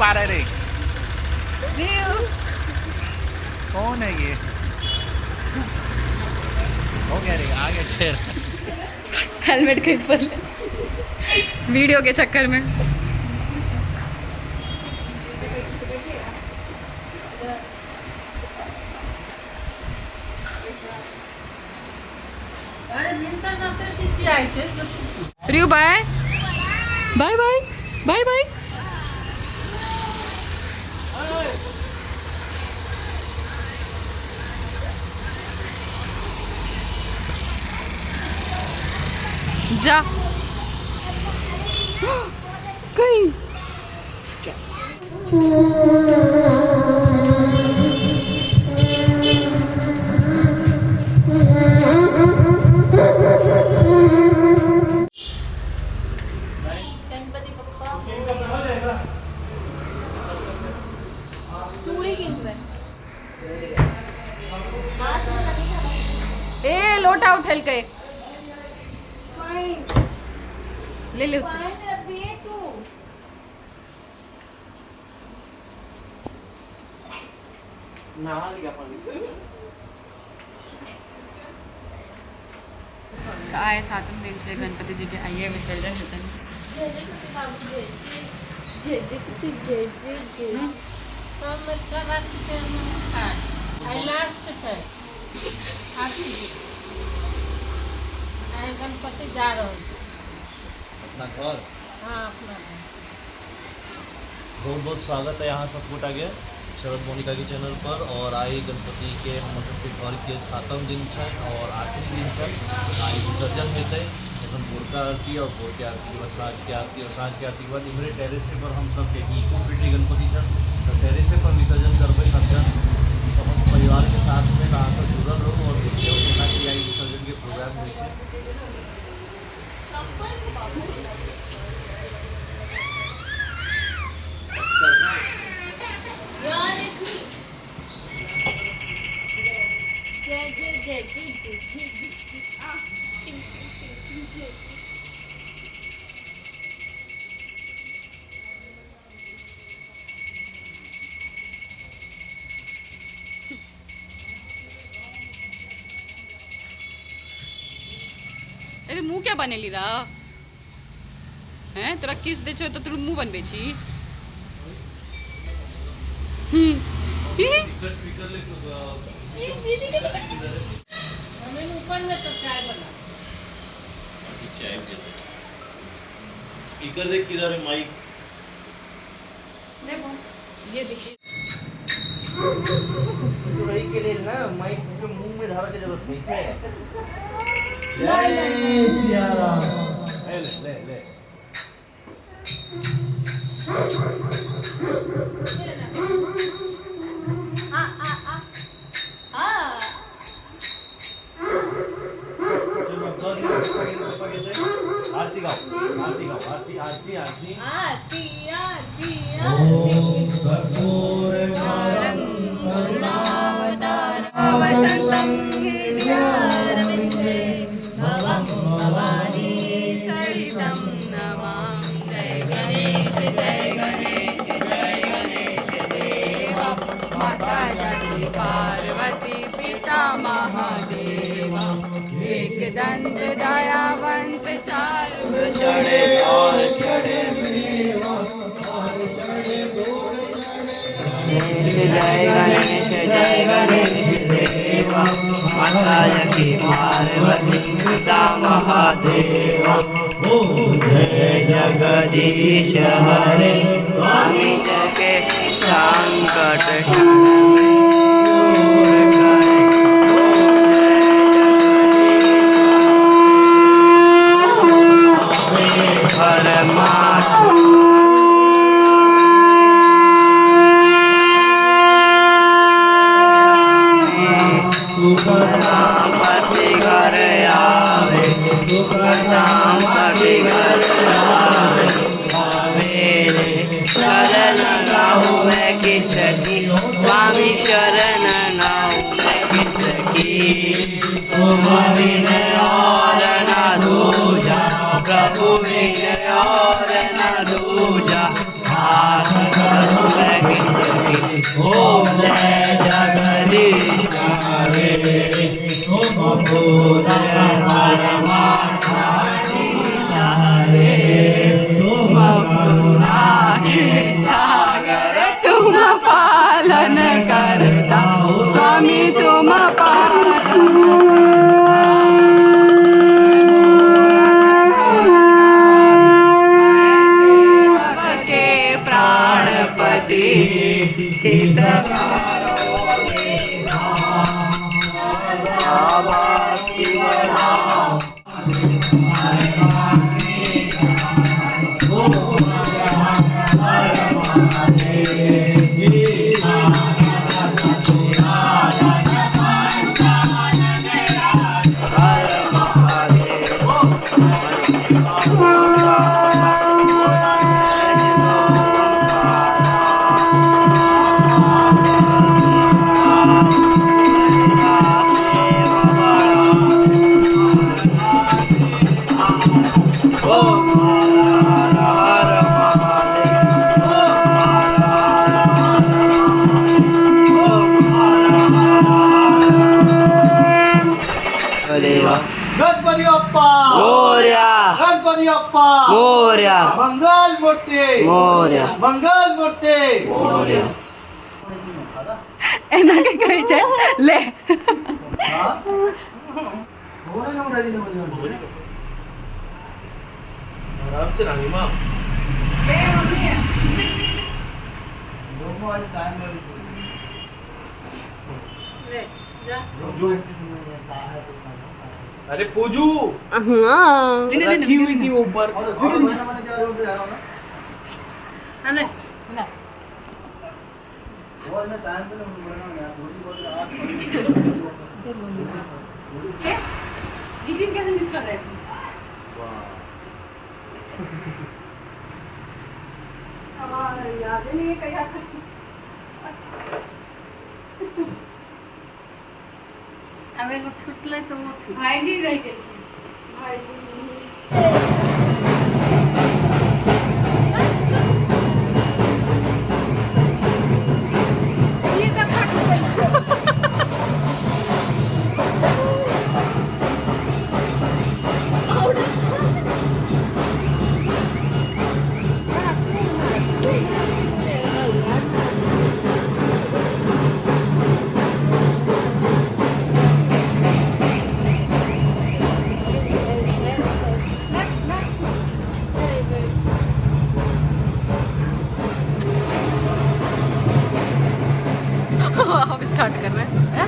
पा रहा है रे? कौन है ये? हो गया रे, आ गया चेहरा। हेलमेट खींच पर वीडियो के चक्कर में। रियू bye bye bye bye bye. जा कहीं। ए लोटा उठल के ले ले उसे। आइ सातम दिन छै गणपति जी के, आइए विसर्जन हेतनि। सब मिथिलावासी के नमस्कार। आइ लास्ट छै आरती, आइ गणपति जा रहल छै अपना घर। हाँ, अपना घर। बहुत बहुत स्वागत है यहाँ सब गोटा के शरद मोनिका के चैनल पर। और आई गणपति के हमर सबके घर के सातम दिन छै और आखिरी दिन छै। आई विसर्जन हेतै, एखन भोरका आरती और भोर के आरती के बाद साँझ के आरती और साँझ के आरती के बाद इम्हरे टेरेसे पर हम सब इको फ्रेंडली गणपति छनि तऽ टेरेसे पर विसर्जन करबै सब जन समस्त परिवार के साथ छै। तऽ अहाँ सब जुड़ल रहू और देखियौ केना की आई विसर्जन के प्रोग्राम होइ छै। अरे मुँह क्या बनेली रहा हैं? तोरा किस दै छौ तऽ तू मुँह बनबै छी। स्पीकर स्पीकर ले हमें ऊपर में सब चाय बना चाय देते। स्पीकर देख किधर है माइक। ये देखिए तो रही के लेल ना माइक के मुंह में धरा के जरूरत नहीं छै। जय सिया राम। ले ले ले आ आ आ आ चलो कर पप्पा के, पप्पा के दे। आरती गाओ, आरती गाओ, आरती आरती आरती। आरती आरती। ओम कर्पूर वसन्तं हृदयारविन्दे भवं भवानी सहितं नमामि। जय गणेश जय गणेश जय गणेश देवा, माता जाति पार्वती पिता महादेवा। एक दंत दयावंत चार चढ़े और चढ़े मेवा और चढ़े गोर चढ़े। जय गणेश जय गणेश देवा, माता की पार्वती पिता महादेवा। ओम जय जगदीश हरे स्वामी के संकट क्षण में दूर करे। ओम जय जगदीश हर माथ पति घर आवे, पति घर आवे। मेरे शरण गाऊँ मैं किसकी, स्वामी शरण गाऊँ मैं किसकी। तुम बिन और न दूजा, प्रभु बिन और न दूजा। आस करूं मैं किसकी, ओम जय जगदीश हरे। तुम पूरण परमात्मा हरे, तुम करुणा के सागर, तुम पालन करता स्वामी, तुम पालन। के प्राणपति किस गणपति बाप्पा मोरया, गणपति बाप्पा मोरया, मंगल मूर्ति मोरया, मंगल मूर्ति मोरया। એના કે કહે છે લે। आराम से रानी माँ। ले जा। अरे पूजू हाँ रखी हुई थी ऊपर। अरे ले। ये चीज कैसे मिस कर रहे थे? याद ही नहीं है कहीं। अब एगो छुटलै तो वो छुट भाईजी रह गए। ये तो फट गई। हम स्टार्ट कर रहे हैं।